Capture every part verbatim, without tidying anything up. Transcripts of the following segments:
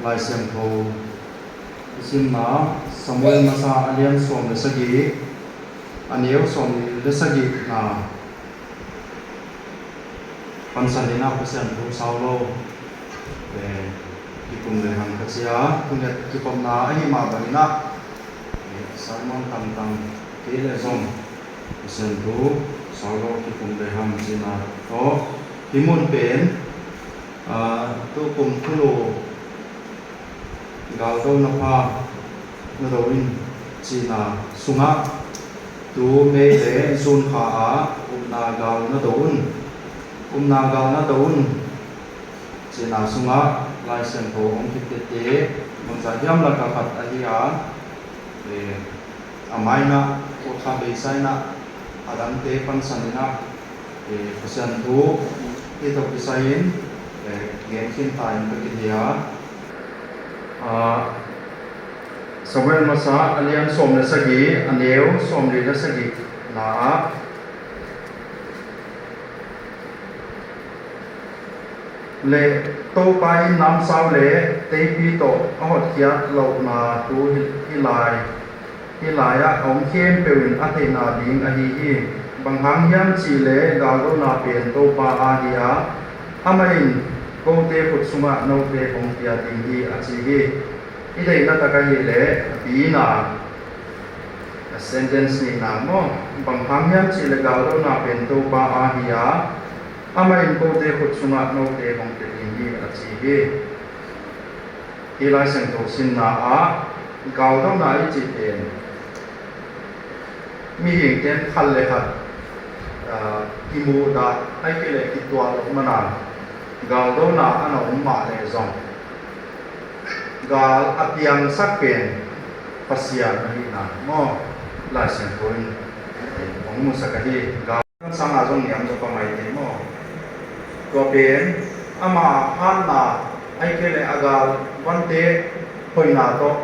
Lai Siangtho i simna, Samuel Masa a lian sawm le sagih, a neu sawmnih le sagihna pansanin ah Pasian thu sau lo, eh, kikum lehang ka ci a, tuni-a kikhopna ahih mah bangin ah, eh, sermon tangtang kei leh zong Pasian thu sau lo kikum lehang cihna tawh, hih mun pen, ah, tukum thulu Galdo na pha na do in cihna sungah, tu May le June kha ah upna gal na do un, upna gal na do un cihna sungah Lai Siangtho hong kipiate bangzah hiam lakah khat ahi a, eh, a maina, tua kha beisa inah, a dangte pansanin ah, eh, Pasian thu hih tawh kisai-in, eh, gen khin ta in ka kihi a. Ah, Samuel Masa a lian sawm le sagih, a neu sawmli le sagihna ah, le Topa in namsau le teipi tawh a hotkhiat lohna thu hi, hi lai, hi lai-ah a om khempeuh in a theihna ding ahi hi. Bang hang hiam cihleh galdona pen Topa aa hi a, amah in kote khut sungah note hong pia ding hi, a ci hi. I deihna tak ahih leh a pi-in ah, a sentence nihna maw, bang hang hiam cihleh galdona pen Topa aa hi a, amah in kote khut sungah note hong pia ding hi, a ci hi. Hih Lai Siangtho simna ah galdona i cih pen mihingte'n khat le khat, ah, kimuhdah, ahih kei leh kituah loh man a, galdona a na om mah leh zong, gal a piangsak pen Pasian ahihna maw, Lai Siangtho in hong musak ahi. Gal sang a zong niam zaw pah mai thei maw. Tua pen ama hatna, ahih kei leh a galvante hoihna tawh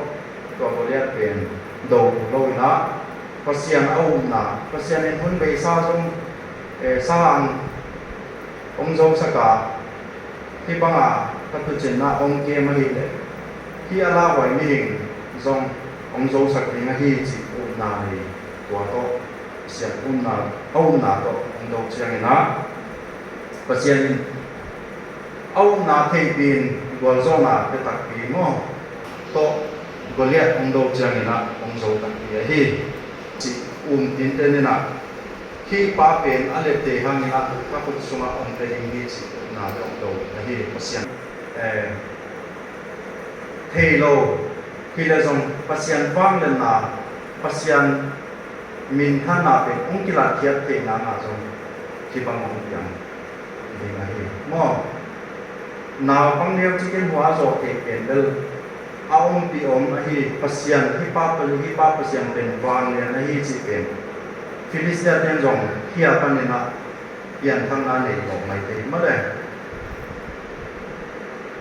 tua Goliath pen do lo in ah, Pasian a upna, Pasian in hun beisa zong, eh, sang hong zosak a, hih banga ka thuciamna hong kem ahih leh, hih a lauhuai mihing zong hong zosak ding ahi cih upna nei, tua tawh Pasian upna, a upna tawh hong do ciangin ah, Pasian in a upna theihpih in gualzawhna pia takpi maw, tawh Goliath hong do ciangin ah hong zo takpi ahi cih um tinten in ah, hih pa pen a lepte hangin ah ka khut sungah hong pia ding hi cih upna tawh hong do ahi. Pasian, eh, thei lo hi leh zong Pasian vangliatna, Pasian minthanna pen hong kilatkhiat theihna ah zong hih bang hong piang ding ahi maw. Naupang neu cikin hua zawh theih pen bel a ompih om ahi. Pasian, hih pa, hih pa Pasian pen vanglian ahi cih pen Filistia-te'n zong hih a panin ah pianthakna nei mawk mai thei maw le.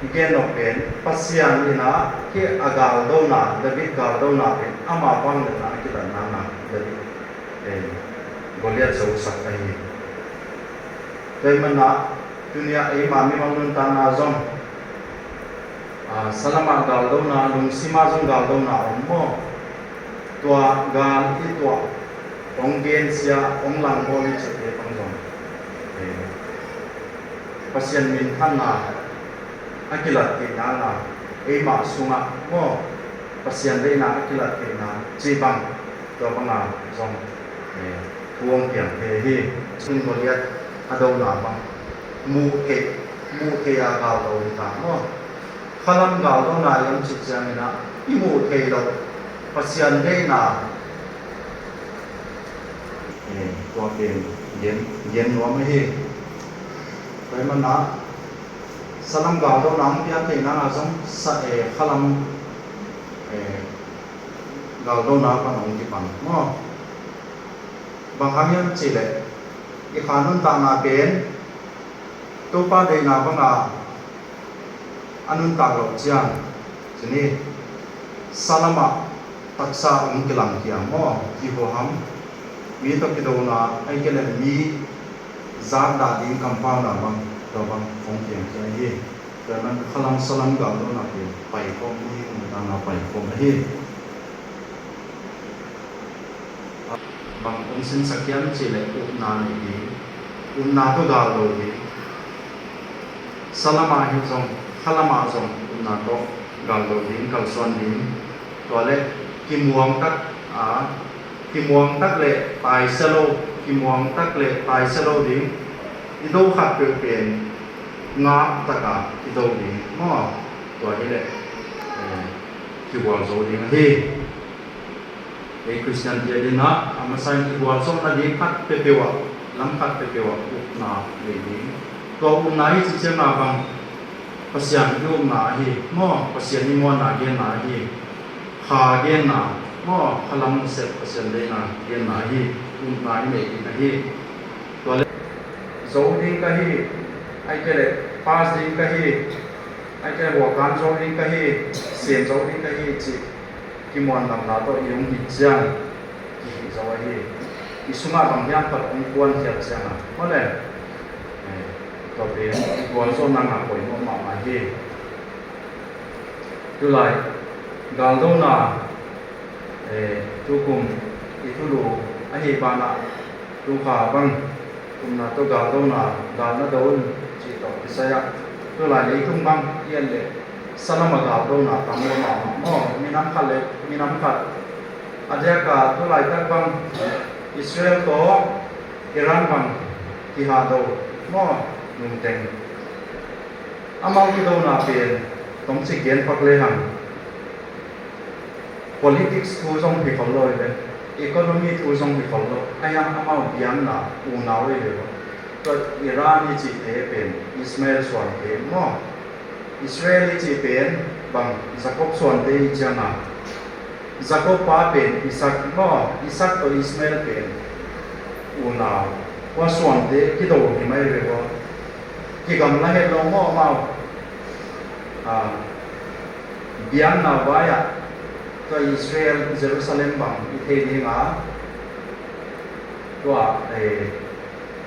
I gen nop pen, Pasian in ah hih a galdona, David galdona pen ama vangliatna a kilatna ah David, eh, Goliath zosak ahi. Tua ahih manin ah tuni-a eima mimal nuntakna zong, ah, salam ah galdona, lungsim ah zong galdona om maw. Tua gal i tuah, hong gensia, hong langbawl i cihte bang zong, eh, Pasian minthanna a kilat theihna, eima sungah maw, Pasian deihna a kilat theihna cih bang, tua banga zong, eh, thu hong piang thei hi. Cin Goliath a dona bang muh theih, muh theih a gal lo hi ta maw. Khalam galdona i om cih ciangin ah i muh theih loh Pasian deihna, eh, tua pen gen, gen nuam ahi. Tua ahih manin ah salam galdona hong piak theihna ah zong sa, eh, khalam, eh, galdona pan hong kipan maw. Bang hang hiam cih leh i kha nuntakna pen Topa deihna banga a nuntak loh ciang, ci ni, salam ah taksa hong kilang kiang maw, i huham, mi tawh kidona, ahih kei leh mi zat dah ding kampauna bang, tua bang hong kiang kiang hi. Tua man khalam salam galdona pen paikhawm ding, mutana paikhawm ahi. Bang hong sinsak hiam cih leh upna nei ding, upna tawh galdo ding. Salam ah hi zong, khalam ah zong upna tawh galdo ding, kalsuan ding. Tua leh kimuang tak a, kimuang tak leh taisia lo, kimuang tak leh taisia lo ding. I do khat peuh pen ngak tak a i do ding maw. Tua hi leh, eh, kigual zo ding ahi. Ei Khristian te adingin a masa in kigualzawhna ding khat peuhpeuh ah, lam khat peuhpeuh ah upna nei ding. Tua upna i cih ciangin bang, Pasian i upna ahi maw, Pasian i muanna genna ahi. Kha genna maw, khalam nasep Pasian deihna genna ahi. Upna i nei ding ahi. Tua leh zo ding ka hi, ahih kei leh pass ding ka hi, ahih kei leh huakan zo ding ka hi, sian zo ding ka hi cih kimuanlamna tawh i hong hih ciang kihih zo ahi. I sungah bang hiam khat hong puankhiat ciangin maw leh, eh, tua pen i gualzawhna ngah poimawh mahmah hi. Tulai galdona, eh, tukum i thulu ahih banah tukha bang upna tawh galdona, galna do un cih tawh kisai ah tulai leitung bang i et leh salam a galdona tam lo mahmah maw. Minam khat leh minam khat, a diak a tulaitak bang Israel tawh Iran bang kihahdo maw, nungteng. Amau kidona pen tawmcik gen pak lehang politics thu zong hi khol lo hi ve, economy thu zong hi khol lo. Ahi hang amau biakna unau hi ve. Tua Iran i cihte pen Ismail suante maw. Israel i cih pen bang, Jacob suante i ciangin, Jacob pa pen Isaac maw, Isaac tawh Ismail pen unau. Tua suante kido hi mai ve ua. Kigamla het lo maw amau. Ah, biakna vai-ah tua Israel, Jerusalem bang i thei ding a, tua, eh,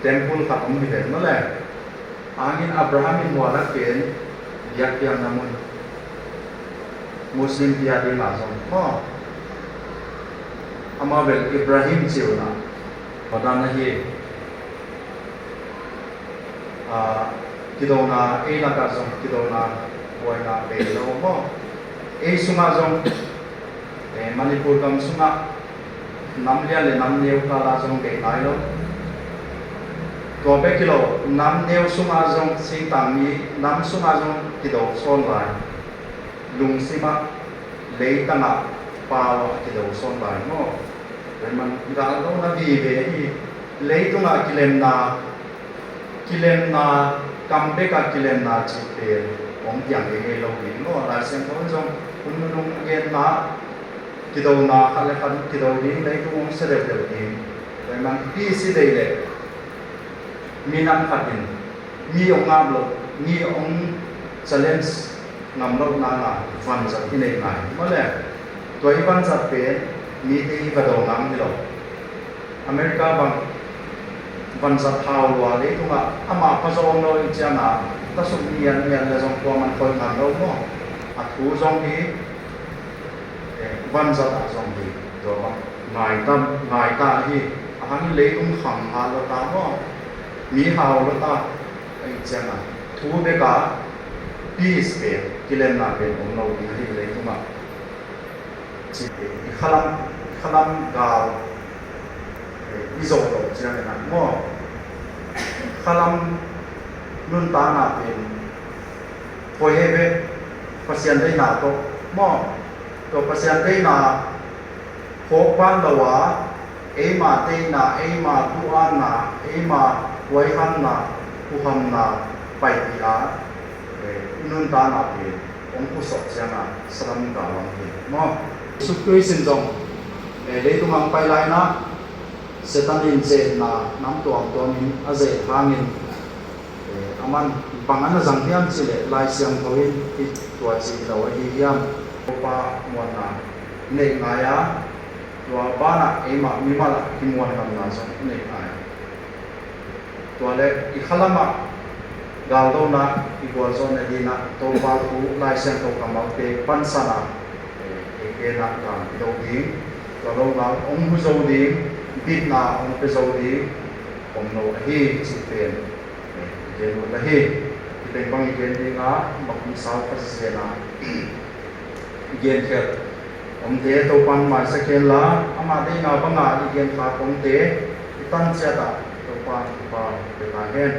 temple khat om hi ven maw leh. Ahang in Abraham in mual a ken biakpiakna mun, Muslim te adingin zong maw, amau bel Ibrahim ci uh a, tua dan ahi. Ah, kidona, ei lakah zong kidona buaina bei lo maw. Ei sungah zong, eh, Manipur gam sungah nam lian le nam neu kal ah zong bei nai lo. Tua bek hi lo, nam neu sungah zong singtang mi, nam sungah zong kido sawn lai. Lungsim ah, leitang ah, pau ah kido sawn lai maw. Tua man galdona vive hi. Leitungah kilemna, kilemna, kam bekah kilemna cih pen hong piang ngei lo ding maw. Lai Siangtho in zong hun nunung a genna, kidona khat le khat kido ding, leitung hong sia deuhdeuh ding. Tua man peace i deih leh minam khat in mi hong ngap loh, mi hong challenge ngam loh nang a vanzat i neih ngai maw leh. Tua i vanzat pen mite i va do nang hi lo. America bang vanzat hau lua, leitungah amah pha zaw om lo i ciangin tasuk ngiatngiat le zong kuaman koih ngam lo maw. A thu zong hi, eh, vanzat ah zong hi. Tua bang ngaita, ngaita hi. Ahang in leitung khang hau lo ta maw. Mi hau lo ta. Ahih ciangin thu bek a peace pen, kilemna pen om lo ding ahi leitungah. Ci, i khalam, i khalam gal, eh, i zawh loh ciangin ah maw, khalam nuntakna pen poi hi ve, Pasian deihna tawh maw. Tua Pasian deihna phawk pan lo a, eima deihna, eima tu-anna, eima huaihamna, huhamna paipih a, eh, i nuntakna pen hong phusuak ciangin salam gal om hi maw. Jesu Khrist in zong, eh, leitung ah hong pai lai-in ah Satan in cetna nam tuamtuam in a zeh hangin, eh, aman bang a na zang hiam cih leh Lai Siangtho in hih tua ci hi lo ahi hiam. Topa muanna neih ngai a, tua banah eimah mimal ah kimuanlamna zong i neih ngai. Tua leh i khalam ah Galdona i gualzawhna dinah Topa thu Lai Siangtho kammalte pansanah, eh, ei genah gal i do ding, tua lo gal hong hu zo ding, bitna hong pia zo ding om lo ahi cih pen, eh, i gen ut ahi. Hi teng bang i gen dinga, mapum sau khat zenah i gen khiat omte Topan maisak hen la, ama deihna banga i gen khak omte i tan ciatah Topan thupha pia ta hen.